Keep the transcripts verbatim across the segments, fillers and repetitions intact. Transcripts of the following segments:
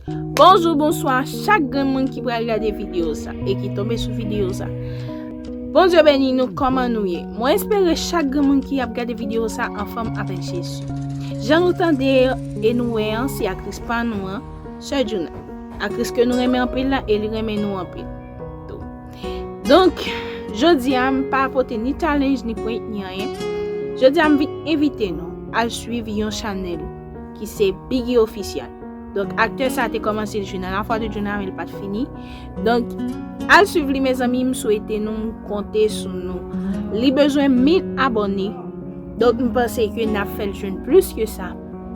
Bonjou, bonswa chak grenn moun ki pral gade videyo sa e ki tonbe sou videyo sa. Bondye beni nou, kòman nou ye? Mwen espere chak grenn moun ki ap gade videyo sa anfòm avèk Jezi. Jan nou tande e nou wè an, se aktris pa nou an, Sè Djouna. Aktris ke nou renmen anpil la e li renmen nou anpil tou. Donk, jodi a m pa pote ni challenge, ni prank, ni anyen. Jodi a m vin envite nou al swiv yon chanèl ki se Biggy Official. Donk, aktè sa te kòmanse l jwe nan La Foi de Djouna, men l pa t fini. Donk, al swiv li, mezanmi, m swete nou, m konte sou nou. Li bezwen mil abòne. Donk, m panse ke n ap fè l jwenn plis ke sa.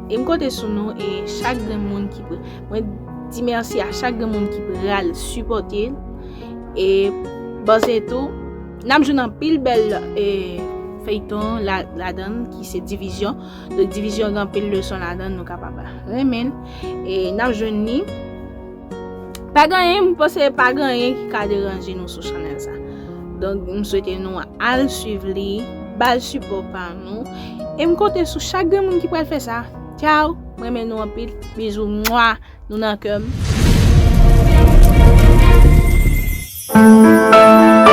E m konte sou nou, e chak grenn moun ki pre-, mwen di mèsi a chak grenn moun ki pral sipòte l. E panse tou, n ap jwenn anpil bèl, e, feyton la, ladan l ki se Divizyon. Donk, Divizyon gen anpil leson ladan l, nou kapab renmen l. E n ap jwenn li. Pa gen anyen, m panse pa gen anyen ki ka deranje nou sou chanèl sa. Donk, m swete nou al swiv li, ba l sipò pa nou. E m konte sou chak grenn moun ki pral fè sa. Tchaw, m renmen nou anpil. Bizou, mwa, nou nan kè m. Ah!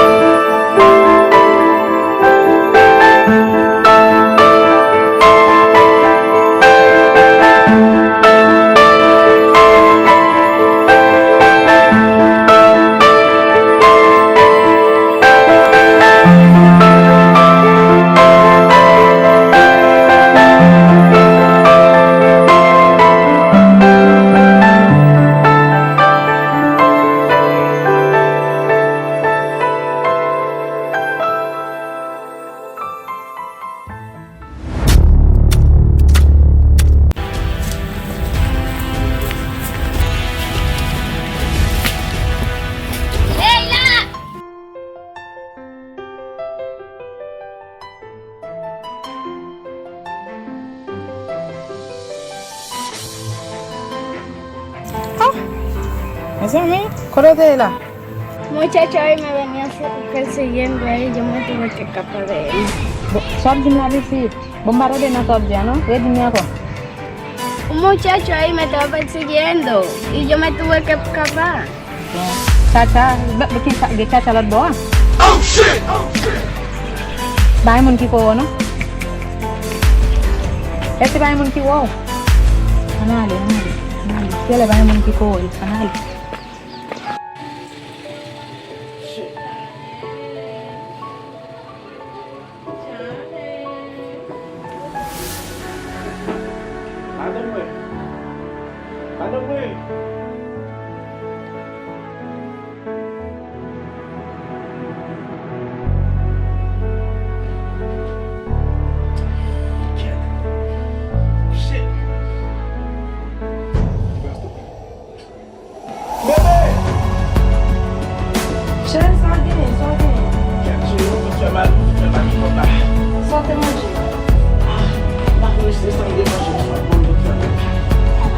Mezanmi, kote w te ye la? Muchacho, óyeme, venía persiguiendo a ellos, me tuve que escapar de ellos. Bon, sa w ap di m la, pitit? Bon, m pa tande nan sa w ap di a, non. Redi m li ankò. Un muchacho ahí me estaba persiguiendo y yo me tuve que escapar. Bon. Chacha, ba-, ba-, ki cha-, gen chacha lòt bò a? Oh, shit! Oh, shit! Pa gen moun ki ko wè w, non? Èske pa gen moun ki wè w? Ann ale, ann ale, ann ale. Genlè pa gen moun ki ko wè w, ann ale. Madanm mwen. Madanm mwen. Shit. Bebe! Cheri, sa w genyen, sa w genyen? Kèt, cheri, mwen fè mal, mwen fè mal, mwen fè mal. Sa w te manje? Ah, m pa konnen si se sa m te manje, mwen fè mal, mwen fè mal.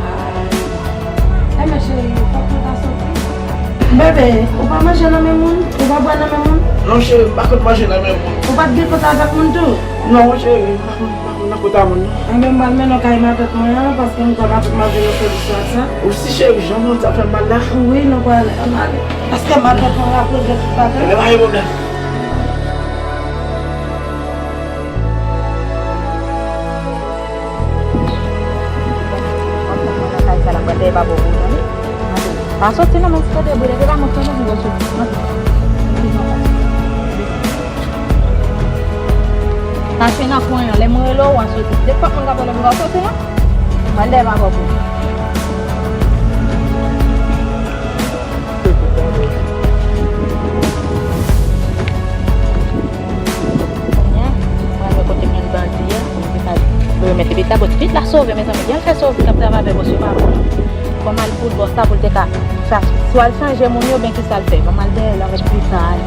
Ah. Enben, cheri, fòk nou ta soti. Bebe, ou pa manje nan men moun? Ou pa bwè nan men moun? Non, cheri, m pa konn manje nan men moun. Ou pa t gen kont avèk moun tou? Non, cheri, m pa konn. Nan kota moun nan. Enben, m pral mennen w kay matant mwen an, paske m kwè matant mwen ap jwenn yon solisyon ak sa. Ou si cheri, jan mwen sa fè m mal la? Wi, nou pral ann ale. Paske matant mwen ap regle tout bagay. Enben, pa gen pwoblèm. Matant mwen nan kay sa la, m pral dèyè babo pou ou, tande? Pa soti non, men ti kote brile, se pa mwen k fè nou pou w soti. Antre. Kache nan kwen an, lè mwen rele w, w a soti. Depi fòk moun k ap rele m, w a soti non. Mande m avè w pou. Kounye a, mwen wè kote menm bandi a, pou li te ka remèt li pita. Bon, ti pitit la sove, mezanmi. Gen l fè sove, k ap travay avè bòs yo pa bon. Kòm al fout bòs la pou l te ka sa, swa l chanje moun yo, oubyen kisa l fè. Kòm al dèyè l avèk pita a.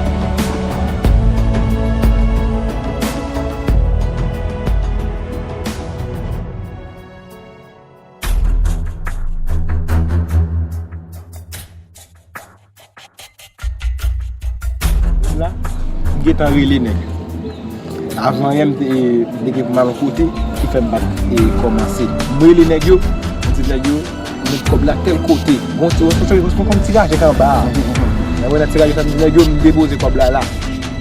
La, m gentan rele nèg yo. Avan yè, m te, m te gen pou m al yon kote, ki fè m pa t, e, kòmanse. M rele nèg yo, m di nèg yo, Met kòb la tèl kote. Gon ti, gon ti, gon ti raje k anba a. Lè mwen nan ti raje sa, m di nèg yo, m depoze kòb la la.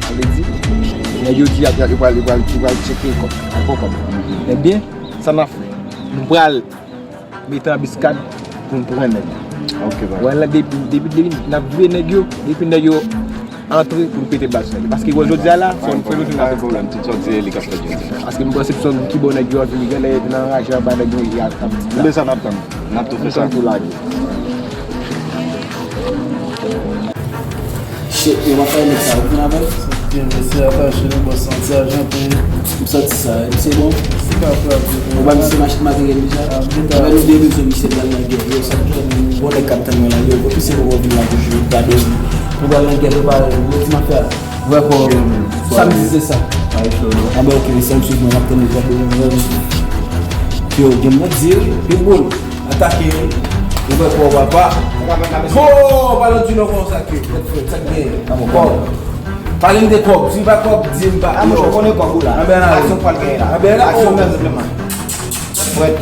Sa vle di, nèg yo di y ap, yo pral, yo pral, yo pral tcheke kòb. Ankò kòb. Ebyen, sa n ap fè? Nou pral mete anbiskad pou n pran nèg yo. Ok, baz. Wè la, depi, depi, depi n ap vire nèg yo, depi nèg yo antre pou n pete bal sou nèg yo. Paske wè jodi a la, fò n fè nou vin avèk pwoblèm. Tout sa w di, li ka fèt jodi. Paske m panse tout sa ki bon nèg yo anvi, genlè nan raje anba nèg yo, y ap, y ap. Lè sa n ap tann. N ap tou fè sa. N ap tou lage. Shit, yo pa fè nèg sa, ou vin avè l? Santi, mesye atache nan bòs, santi ajan tou. M santi sa, e misye bon? Misye ka frape. Ou ba misye machin materyèl deja? Lè nou de bezwen misye pral nan gè, yo, sa bon nèg k ap tann mwen la, yo, ofisye poko vin la toujou, gade, nou pral nan gè, yo pa, yo di m ap fè, vwè kò, yo, menm. Samdi se sa. Anben, ok, mesye, m swiv mwen, m ap tann nou, gade, yo, gen mwen di, Pitbull. Atake. Ou wè kò w papa. Ho! Pale di non konsa ke. Tèt frèt, sa k genyen? Kòb. Pale m de kòb. Si pa kòb, di m pa. A, monchè, ou konnen kòb ou la. Anben, ale. Aksyon pral genyen la. Anben, ale. Aksyon menm, senpleman. Frèt.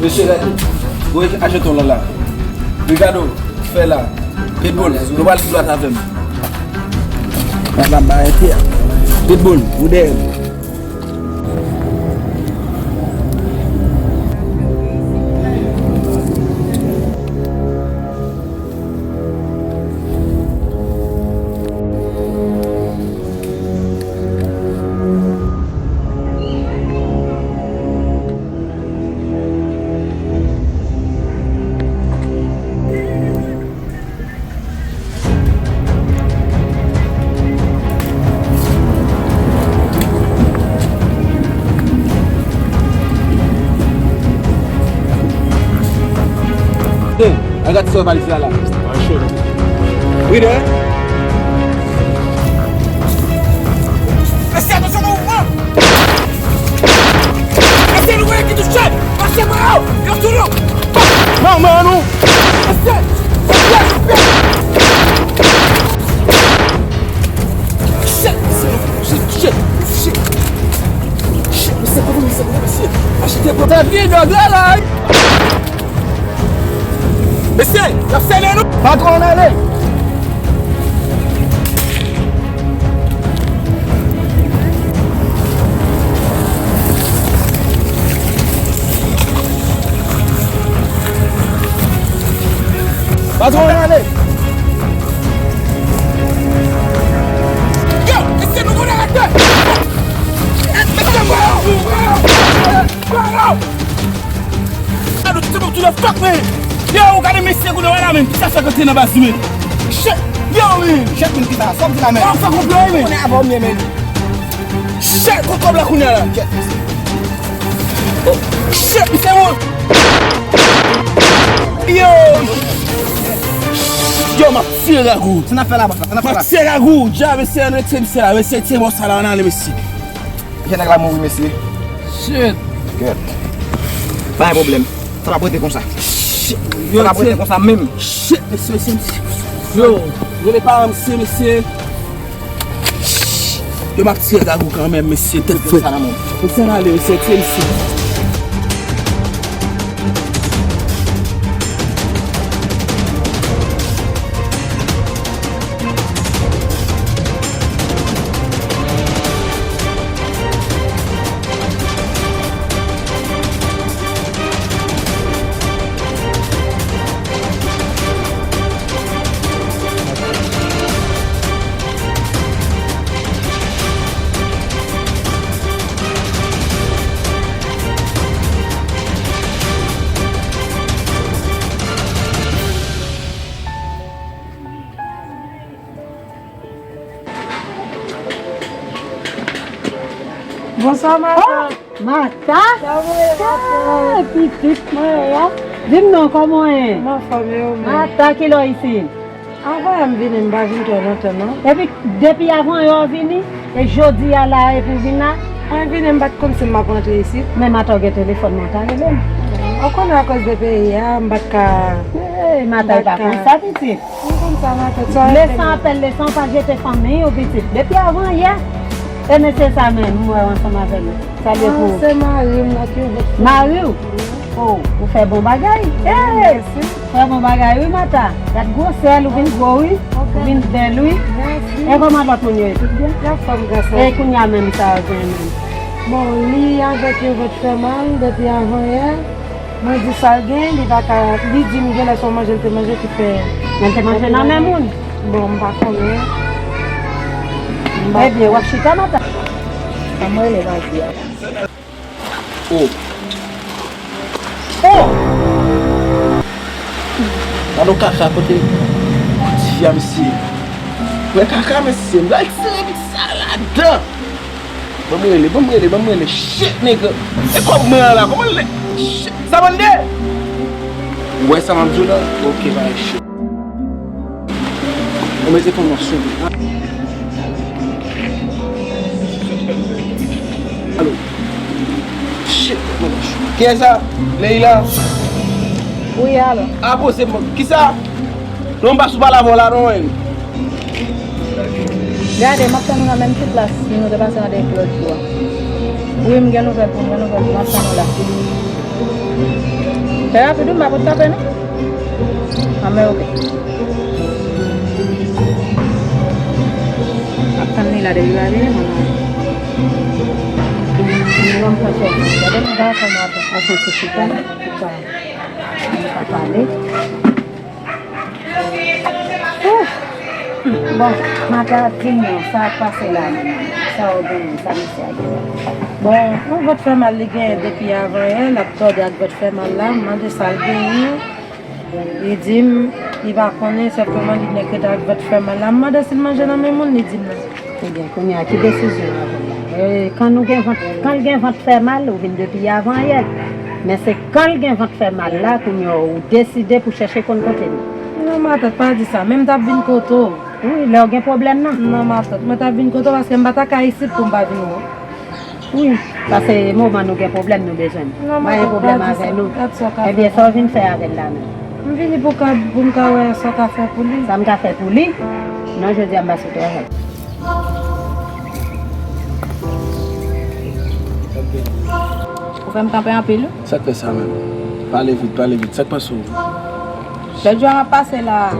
Mesye, gade. Voye ajeton lan la. Ricardo, fè la. Pitbull, nou pral dwat avè m. Papa, ba etè. Pitbull, ou dèyè m. Hey, I got somebody la la. Wi, dè. Mesye, atansyon nan mouvman! Mesye, nou gen ki touche! Mache mwen yo! Yo sou nou! Manman nou! Mesye! Mesye! Shit! Mesye, nou touche! Touche! Touche! Shit! Mesye, kote mesye, kote mesye? Achete bon. Tanpri, dòg la la! Mesye, y ap sele nou! Patwon, ann ale! Patwon, ann ale! Yo, mesye, nou konnen rete! Mesye, mwen yo! Mwen yo! Gade, ti moun, ti moun, fuck, man. Yo, ou gade mesye kounye a la, men. Kisa sa k antre nan baz li, men? Shit. Yo, men. Shit, men, kisa? Sa w di la, men? Ou fè konplo, men. Konnen avè w, men, men. Shit, kot kòb la kounye a la? Shit, misye moun. Yo. Yo, m ap tire ragou. Sa n ap fè la, bòs la? Sa n ap fè la? M ap tire ragou. Dja, mesye, ann retire misye la. Mesye, tire bòs sa la, ann ale, mesye. Jan nèg la mouri, mesye. Shit. Gèt. Pa gen pwoblèm. Sa p ap rete konsa. Shit. Sa p ap rete konsa menm. Shit, mesye, mesye, mesye. Yo, rele paran misye, mesye. Yo, m ap tire ragou kanmenm, mesye. Tèt frèt. Mesye, ann ale, mesye, tire misye. Bonswa, matant. Oh! Mata? Kòman w ye, matant? Hey, pitit mwen, ya. Di m non, kòman w ye? M anfòm, e ou menm? Mata, kilè w isit? Avan yè m vini, m pa vin twò lontan, non. Epi, depi avan yè w vini, e jodi a la, epi w vin la? Mwen vini, m pa t konn si m ap rantre isit. Men Mata w gen telefòn mwen, w ta rele m. Ou konnen akoz de peyi a, m pa t ka. Hey, Mata, e pa konsa, pitit. Mwen konn sa, matant. Leson apèl leson, pa jete fanmi w, pitit. Depi avan yè, e mesye sa menm, m wè w ansanm avè l. Salye pou ou. Ah, se mari m nan ki bout. Mari w? Oh, ou fè bon bagay. Hey, fè bon bagay wi, Mata. Gad gwosè l, ou vin gwo wi. Ou vin bèl wi. Mèsi. E kòman lòt moun yo ye? Tout byen? Y ap fòm gras a Dye. E kounye a menm sa a gen menm? Bon, li avèk yon vant fè mal depi avan yè. Mwen di sa l gen, li pa ka, li di m genlè se yon manje l te manje ki fè. Men l te manje nan men moun? Bon, m pa konnen. M pa... Ebyen, w ap chita, Mata. Ban m rele Mazi a. Oh. Oh! Gade yon kaka kote ti fi a, mesye. Wè kaka, mesye. M pral tire pitit sa ladan. Ban m rele, ban m rele, ban m rele. Shit, nigga. E kòb mwen an la, kòman l le? Shit. Sa mande? Ou wè sa m ap di w la? Ok, bay shit. Ou mete fòmasyon. Alo. Shit, mwen chou. Kiyès sa? Leila? Wi, alo. A, poze mwen. Kisa? Non, m pa sou palavò la, non, men. Gade, m ap tann ou nan menm ti plas si nou te pase nan de lòt jou a. Wi, m gen nouvèl pou m, gen nouvèl pou m, m ap tann ou la. Fè rapid wi, m pa pot kape non. Anben, oke. M ap tann li la depi l ale, mwen. Mwen, m pran chèf mwen. Gade m pa fè m ap... Asanti chita, chita. Mwen pa pale. Ouf! Bon, Mata, di m non, sa k pase la menm? Sa w genyen, sa mesye a genyen? Bon, yon vant fè mal li genyen depi avan yè, l ap tòde ak vant fè mal la, m mande sa l genyen. Li di m, li pa konnen, senpleman li nèk rete ak vant fè mal la. M mande si l manje nan men moun, li di m non. Ebyen, kounye a, ki desizyon w ap pran la? E, kan nou gen vant, kan l gen vant fè mal, ou vin depi avan yè. Men se kan l gen vant fè mal la, kounye a, ou deside pou chèche konn kote l ye. Non, matant, pa di sa. Men m t ap vin kote w. Wi, lè w gen pwoblèm nan. Non, matant, mwen t ap vin kote w paske m pa ta ka isit pou m pa vin wè w. Wi, paske moman nou gen pwoblèm, nou bezwen l. Non, matant, pa di sa. Pa gen pwoblèm avè nou. Gad sa w ka fè pou mwen. Ebyen, sa w vin fè avè l la menm? M vini pou ka, pou m ka wè sa w ka fè pou li. Sa m ka fè pou li? Non, jodi a m pa sou travay. Ou fè m kanpe anpil wi. Sa k fè sa menm? Pale vit, pale vit. Sa k pase w? Lòt jou a m ap pase la.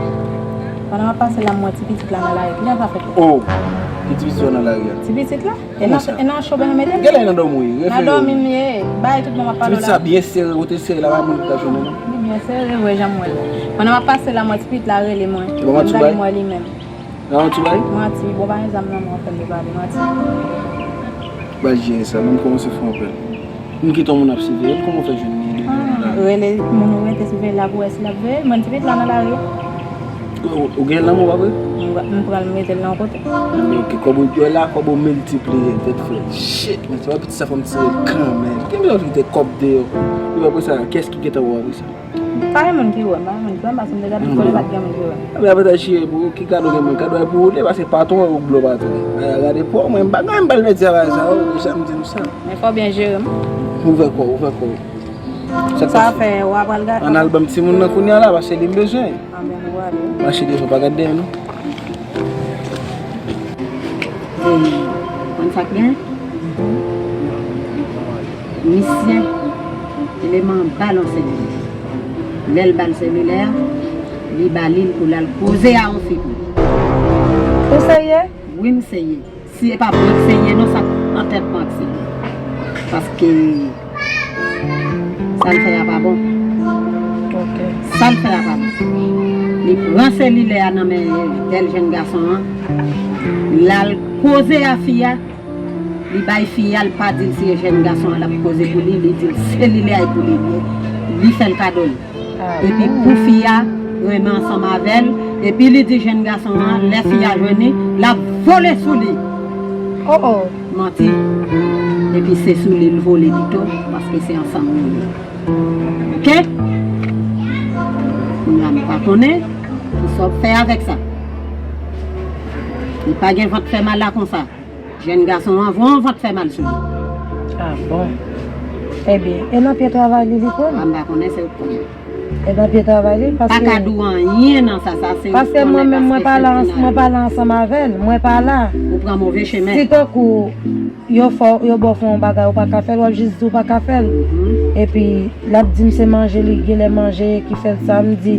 Pandan m ap pase la, m wè ti pitit la nan lari. Kijan sa fèt? Oh! Ki ti pitit yo nan lari a? Ti pitit la? E nan, e nan cho bèl mete l. Genlè nan dòmi w ye. Nan dòmi m ye. Bagay tout bon m ap pale w la. Ti pitit sa byen sere, kote l sere la, pa moun ki ka jwenn li non. Li byen sere vre, jan m wè l. Pandan m ap pase la, m wè ti pitit la rele mwen. Li ba w manti bay? Li ba m wè li menm. Nan yon ti bay? Manti, bon, pa gen zam nan men w, fè l pale, manti. Ba jere sa, menm kòmanse fè yon apèl. M kite yon moun ap siveye l, kòman w fè jwenn li depi yon lari? Rele moun ou rete siveye l la pou wè si l ap veye l. Mwen, ti pitit la nan lari a. Ou, ou gen l nan men w, pa vre? M, m pran l, m mete l nan yon kote. Ok, kòb ou jwe la, kòb ou miltipliye, tèt frèt. Shit, men se pa pitit sa fò m tire l kanmenm. Gen moun ki kite kòb deyò. Epi apre sa, kiyès ki gentan wè apre sa? Pa gen moun ki wè m, pa gen moun ki wè m, paske m te gade konnen pa t gen moun ki wè m. Ebyen, apre sa, chire pou ou, ki kado gen moun, kado a pou ou li, paske patwon ou blo patwon. Ay, gade pou mwen, m pa gen, m pa l mèt travay sa, oh, deja m di nou sa. Men fò w byen jere m. Ouvè kò w, ouvè kò w. Sa k pase? Sa fè w ap pral gade. Ann al ban m timoun nan kounye a la, paske li m bezwen. Anben, nou prale. Mache devan, pa gade dèyè nou. E, konn sa k gen? Misye, eleman an ba l yon selilè. Lè l ba l selilè a, li ba li l pou l al koze a yon fi pou li. Ou serye? Wi, m serye. Si e pa mwen k serye non, sa k nan tèt mwen k serye. Paske sa l fè a pa bon. Ok. Sa l fè a pa bon. Li pran selilè a nan men bèl jèn gason an. L al koze a fi a. Li bay fi a, l pa di l se jèn gason an l ap koze pou li. Li di l selilè a e pou li li ye. Li fè l kado l. Epi pou fi a renmen ansanm avè l, epi li di jèn gason an, lè fi a jwenn li, l ap vole sou li. Oh, oh. Manti. Epi se sou li l vole pito, paske se ansanm nou ye. Ok? Kounye a m pa konnen kisa w ap fè avèk sa. Li pa gen vant fè mal la konsa. Jèn gason an voye yon vant fè mal sou li. Ah bon. Ebyen, e nan pye travay li, li pran? Ah, m pa konnen, se ou k konnen. E nan pye travay li, paske. Pa ka di w anyen nan sa, sa se yon. Paske mwen menm, mwen pa la, mwen pa la ansanm avè l, mwen pa la. Ou pran move chemen. Si tankou yo fè w, yo ba w fè yon bagay, ou pa ka fè l, w ap jis di w pa ka fè l. Epi, l ap di m se manje li, genlè manje ki fè l sa, m di,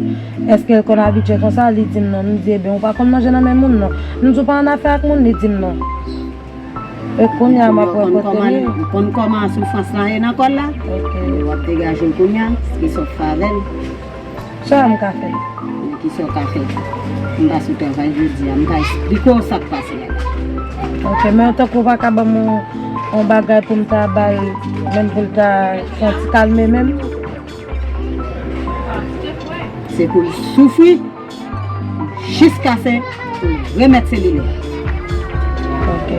èske l konn abitye konsa? Li di m non, m di, ebyen, ou pa konn manje nan men moun, non. M di, ou pa annafè ak moun? Li di m non. E kounye a, m ap wè kote l ye. Ou konn kòman soufrans lan ye nan kò l la? Ok. W ap degaje l kounye a, kisa w fè avè l? Sa m ka fè? Men kisa w ka fè? M pa sou travay jodi a, m ka esplike w sa k pase a la. Ok, men tankou w pa ka ban m yon, yon bagay pou m ta ba l, menm pou l ta fè yon ti kalme menm. Se pou l soufri jiskaske pou l remèt selilè. Ok.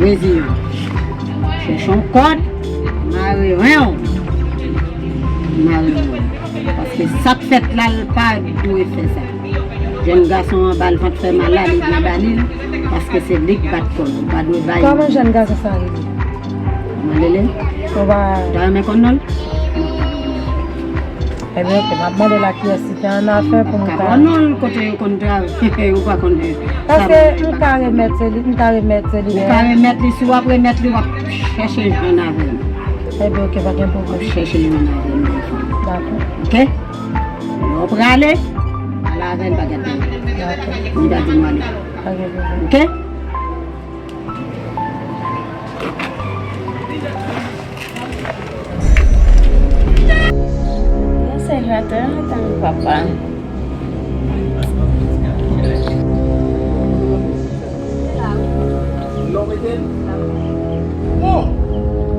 Reziye w. Chèche yon kòd, mare ren w. Mare ren w. Paske sa k fèt la, l pa dwe fè sa. Jèn gason an ba l vant fè mal la, li dwe ba li l, paske se li k bat kò l. Ou pa dwe bay. Kòman jèn gason sa rele? Kòman l rele? Ou pa. Ou ta renmen konn non l? Ebyen, ok, m ap mande l a kiyès li te annafè pou m ka. Ou ka ba non l kote yo konn travay, ou pa konn. Paske m ka remèt se li, m ka remèt se li. Ou ka remèt li, si w ap remèt li, w ap chèche jwenn avè l. Ebyen, ok, pa gen pwoblèm. W ap chèche jwenn avè l. Dakò. Ok? Lè w prale, al avè l, pa gade. Dakò. M ka di nou ale. Pa gen pwoblèm. Ok? Yon sèl rato, yon rato, papa. Non, mete l. Oh!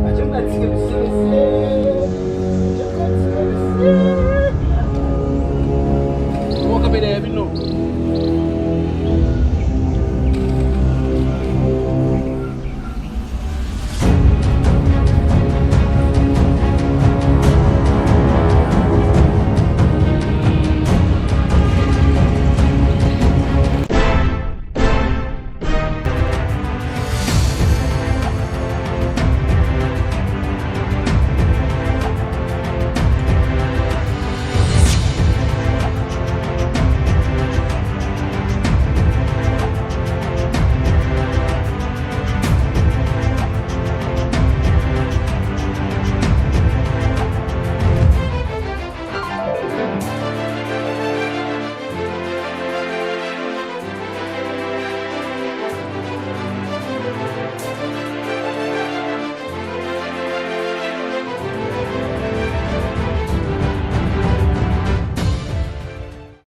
Adje m ka tire misye, mesye. Adje m ka tire misye.